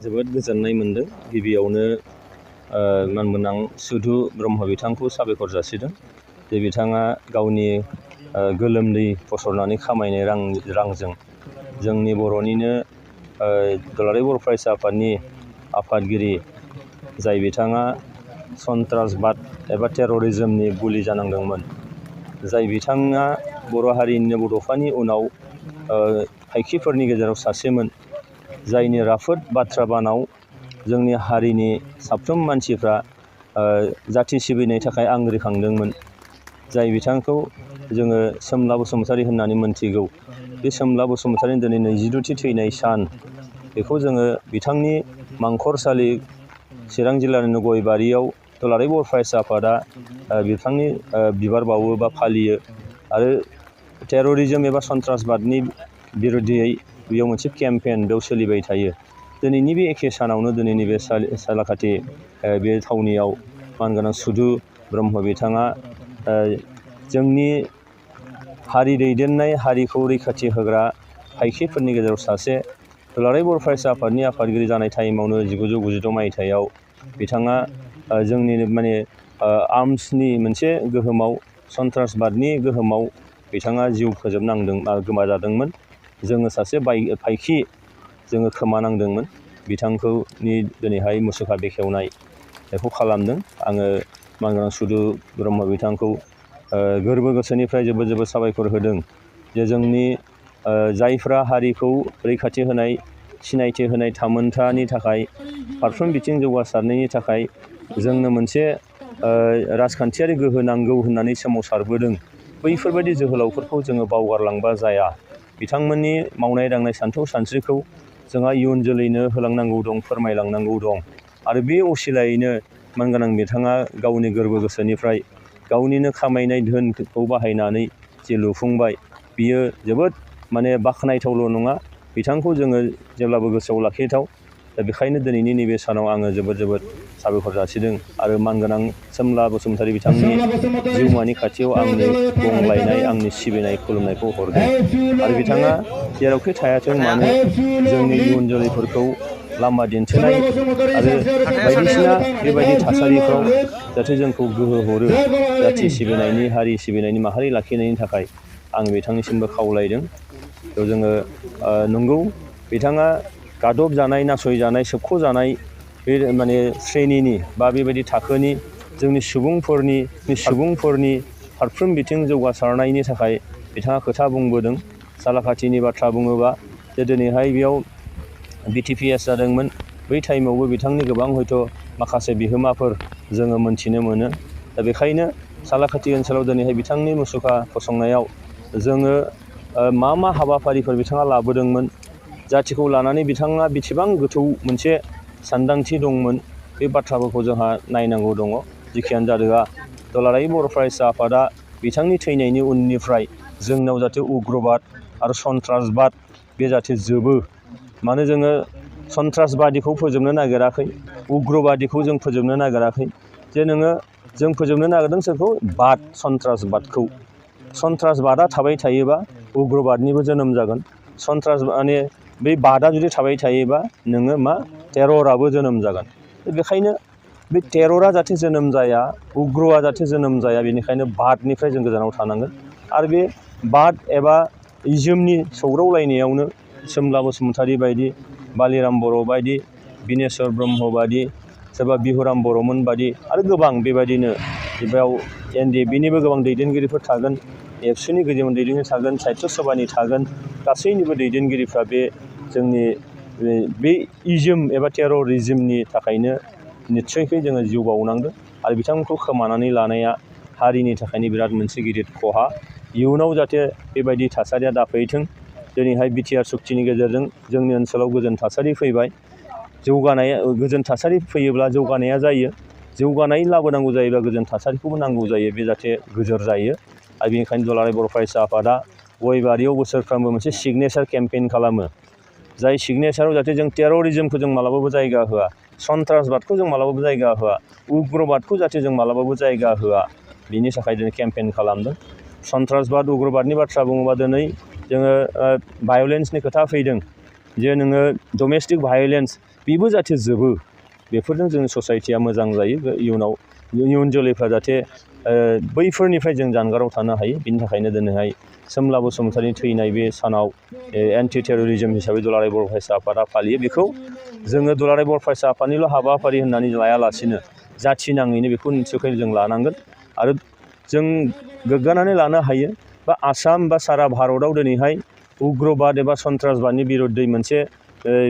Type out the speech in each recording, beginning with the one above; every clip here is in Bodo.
जोबोद गोजोननाय मोनदों। गिबियावनो मानगोनां सुधु ब्रह्म बिथांखौ साबायखर जासिदों जे बिथाङा गावनि गोलोमदै फसरनानै खामायनाय रांजों जोंनि बर'निनो दुलाराय बर' फरायसा आफादनि आफादगिरि जाय बिथाङा सन्त्रासबाद एबा टेररिज्मनि बुलि जानांदोंमोन, जाय बिथाङा बर' हारिनिनो बड'फानि उनाव फायखिफोरनि गेजेराव सासेमोन, जायनि राफोद बाथ्रा बानाव जोंनि हारिनि साफ्रोम मानसिफ्रा जाथि सिबिनायनि थाखाय आंग्रिखांदोंमोन। जाय बिथांखौ जोङो सोमला बसुमतारी होननानै मोनथिगौ। बे सोमला बसुमतारीनि दिनै 22थि थैनाय सान, बेखौ जोङो बिथांनि मांखरसालि चिरां जिल्लानिनो गयबारियाव दुलाराय बर' फरायसा आफादा बिथांनि बिबार बावो बा फालियो आरो टेररिज्म एबा सन्त्रासबादनि बिरुद्धयै बेयाव मोनसे केम्पेन बेयाव सोलिबाय थायो। दिनैनि बे एखे सानावनो दिनैनि बे सालाकाथि बे थावनियाव मानगोनां सुधु ब्रह्म बिथाङा जोंनि हारि दैदेननाय, हारिखौ रैखाथि होग्रा फायखिफोरनि गेजेराव सासे, दुलाराय बर' फरायसा आफादनि आफादगिरि जानाय टाइमावनो 1996 मायथाइयाव बिथाङा जोंनिनो माने आर्म्सनि मोनसे गोहोमाव, सन्त्रासबादनि गोहोमाव बिथाङा जिउ फोजोबनांदों, गोमाजादोंमोन। जोङो सासे फायखि जोङो खोमानांदोंमोन। बिथांखौनि दिनैहाय मुसुखा बेखेवनाय बेखौ खालामदों। आङो मानगोनां सुधु ब्रह्म बिथांखौ गोरबो गोसोनिफ्राय जोबोद जोबोद साबायखर होदों जे जोंनि जायफ्रा हारिखौ रैखाथि होनाय, सिनायथि होनाय, थामोन्थानि थाखाय, फारफ्रोम बिथिं जौगासारनायनि थाखाय जोंनो मोनसे राजखान्थियारि गोहो नांगौ होननानै सोमावसारबोदों। बैफोरबायदि जोहोलावफोरखौ जोङो बावगारलांबा जाया। बिथांमोननि मावनाय दांनाय सान्थौ सानस्रिखौ जोंहा इयुन जोलैनो होलांनांगौ दं, फोरमायलांनांगौ दं। आरो बे असिलायैनो मानगोनां बिथाङा गावनि गोरबो गोसोनिफ्राय गावनिनो खामायनाय धोनखौ बाहायनानै जे लुफुंबाय, बियो जोबोद माने बाख्नायथावल' नङा, बिथांखौ जोङो जेब्लाबो गोसोआव लाखिथाव। दा बेखायनो दिनैनि नैबे सानाव आङो जोबोद जोबोद साबायखर जासिदों आरो मानगोनां सोमला बसुमतारी बिथांनि जिउमानि खाथियाव आंनि गंग्लायनाय, आंनि सिबिनाय, खुलुमनायखौ हरदों। आरो बिथाङा जेरावखि थायाथों मानो जोंनि इयुन जोलैफोरखौ लामा दिन्थिनाय आरो बायदिसिना बेबायदि थासारिफ्राव जाहाथे जोंखौ गोहो हरो, जाथि सिबिनायनि, हारि सिबिनायनि, माहारि लाखिनायनि थाखाय आं बिथांनिसिमबो खावलायदों। थ' जोङो नंगौ, बिथाङा गादब जानाय, नासयजानाय, सोबख'जानाय बे माने श्रेणिनि बा बेबायदि थाखोनि जोंनि सुबुंफोरनि फारफ्रोम बिथिं जौगासारनायनि थाखाय बिथाङा खोथा बुंबोदों। सालाकाथिनि बाथ्रा बुङोबा जे दिनैहाय बेयाव BTPS जादोंमोन, बै टाइमावबो बिथांनि गोबां हयथ' माखासे बिहोमाफोर जोङो मोनथिनो मोनो। दा बेखायनो सालाकाथि ओनसोलाव दिनैहाय बिथांनि मुसुखा फसंनायाव जोङो मा हाबाफारिफोर बिथाङा लाबोदोंमोन, जाथिखौ लानानै बिथाङा बेसेबां गोथौ मोनसे सानदांथि दंमोन, बे बाथ्राफोरखौ जोंहा नायनांगौ दङ। जिखियानो जादोआ दुलाराय बर' फरायसा आफादा बिथांनि थैनायनि उननिफ्राय जोंनाव जाहाथे उग्रबाद आरो सन्त्रासबाद बे जाहाथे जोबो। मानो जोङो सन्त्रासबादिखौ फोजोबनो नागिराखै, उग्रबादिखौ जों फोजोबनो नागिराखै। जे जों फोजोबनो नागिरदों सोरखौ? सन्त्रासबादखौ। सन्त्रासबादा थाबाय थायोबा उग्रबादनिबो जोनोम जागोन। माने बै बादा जुदि थाबाय थायोबा नोङो मा टेरराबो जोनोम जागोन। बेखायनो बे टेररा जाहाथे जोनोम जाया, उग्रआ जाहाथे जोनोम जाया, बेनिखायनो बादनिफ्राय जों गोजानाव थानांगोन। आरो बे बाद एबा इजोमनि सौग्रावलायनायावनो सोमला बसुमतारी बायदि, बालिराम बर' बायदि, बिनेस्वर ब्रह्म बायदि, सोरबा बिहुराम बर'मोन बायदि आरो गोबां बेबायदिनो बेयाव NDFBनिबो गोबां दैदेनगिरिफोर थागोन, एबसुनि गोजौनि दैदेनगिरि थागोन, साहित्य सभानि थागोन। गासैनिबो दैदेनगिरिफ्रा बे जोंनि बे इजोम एबा टेररिज्मनि थाखायनो निस्सयकै जोङो जिउ बावनांदों। आरो बिथांमोनखौ खोमानानै लानाया हारिनि थाखायनो बिराद मोनसे गिदिर खहा। इयुनाव जाहाथे बेबायदि थासारिया दाफैथों। दिनैहाय बिटिआर सुक्तिनि गेजेरजों जोंनि ओनसोलाव गोजोन थासारि फैबाय। गोजोन थासारि फैयोब्ला जौगानाया जायो। जौगानाय लाबोनांगौ जायोब्ला गोजोन थासारिखौबो नांगौ जायो, बे जाहाथे गोजोर जायो। आरो बेनिखायनो दुलाराय बर' फरायसा आफादा गयबारियाव बोसोरफ्रोमबो मोनसे सिगनेसार केम्पेइन खालामो। जाय सिगनेसाराव जाहाथे जों टेररिज्मखौ जों मालाबाबो जायगा होआ, सन्त्रासबादखौ जों मालाबाबो जायगा होआ, उग्रबादखौ जाहाथे जों मालाबाबो जायगा होआ, बिनि थाखाय दिनै केम्पेइन खालामदों। सन्त्रासबाद, उग्रबादनि बाथ्रा बुङोबा दिनै जोङो भायलेन्सनि खोथा फैदों। जे नोङो डमेस्टिक भायलेन्स, बेबो जाहाथे जोबो बेफोरजों जोंनि ससाइटिया मोजां जायो इयुनाव इयुन जोलैफ्रा जाहाथे बैफोरनिफ्राय जों जानगाराव थानो हायो बिनि थाखायनो दिनैहाय सोमला बसुमतारिनि थैनाय बे सानाव एन्टि टेररिज्म हिसाबै दुलाराय बर' फरायसा आफादा फालियो बेखौ जोङो दुलाराय बर' फरायसा आफादनिल' हाबाफारि होननानै लायालासिनो जाथि नाङैनो बेखौ निसयहाय जों लानांगोन आरो जों गोग्गानानै लानो हायो बा आसाम बा सारा भारतआव दिनैहाय उग्रबाद एबा सन्त्रासबादनि बिरुद्धै मोनसे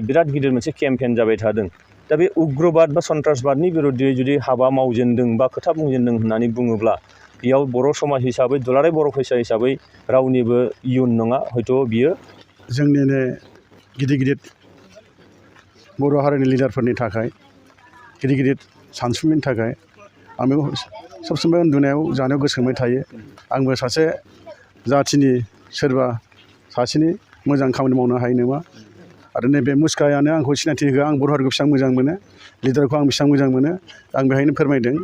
बिराद गिदिर मोनसे केम्पेइन जाबाय थादों दा बे उग्रबाद बा सन्त्रासबादनि बिरुद्धै जुदि हाबा मावजेनदों बा खोथा बुंजेनदों होननानै बुङोब्ला बेयाव बर' समाज हिसाबै दुलाराय बर' फरायसा हिसाबै रावनिबो इयुन नङा हयथ' बियो जोंनिनो गिदिर गिदिर बर' हारिनि लिडारफोरनि थाखाय गिदिर गिदिर सानसुमैनि थाखाय आं बेखौ सब समाय उन्दुनायाव जानायाव गोसोखांबाय थायो आंबो सासे जाथिनि सोरबा सासेनि मोजां खामानि मावनो हायो नामा आरो नैबे मुसुखायानो आंखौ सिनायथि होआ आं बर' हारिखौ बेसेबां मोजां मोनो लिडारखौ आं बेसेबां मोजां मोनो आं बेहायनो फोरमायदों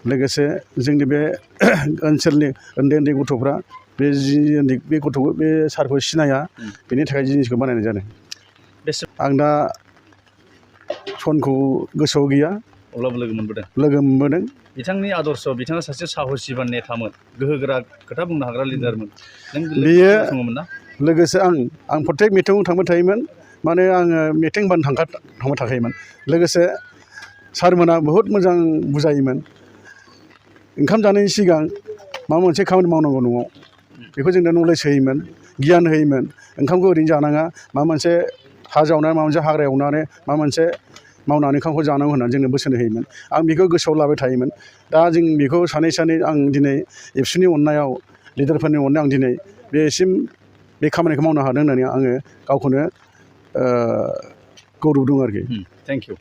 लोगोसे जोंनि बे ओनसोलनि उन्दै उन्दै गथ'फ्रा बे गथ'खौ बे सारखौ सिनाया बेनि थाखाय जिनिसखौ बानायनाय जादों आं दा सनखौ गोसोआव गैया अब्लाबो लोगो मोनबोदों बिथांनि आदर्श बिथाङा सासे साहसि बा नेतामोन गोहोगोरा खोथा बुंनो हाग्रा लिडारमोन बेयो सङोमोन ना लोगोसे आं प्रत्येक मिटिङाव थांबाय थायोमोन माने आङो मिटिं बानो थांबाय थाखायोमोन लोगोसे सारमोना बहुद मोजां बुजायोमोन ओंखाम जानायनि सिगां माबा मोनसे खामानि मावनांगौ न'आव बेखौ जोंनो नलेज होयोमोन गियान होयोमोन ओंखामखौ ओरैनो जानाङा माबा मोनसे हा जावनानै माबा मोनसे हाग्रा एवनानै माबा मोनसे मावनानै ओंखामखौ जानांगौ होननानै जोंनो बोसोन होयोमोन आं बेखौ गोसोआव लाबाय थायोमोन दा जों बेखौ सानै आं दिनै एबसुनि अननायाव लिडारफोरनि अननायाव आं दिनै बेसिम बे खामानिखौ मावनो हादों होननानै आङो गावखौनो गौरब दं आरोखि थेंक इउ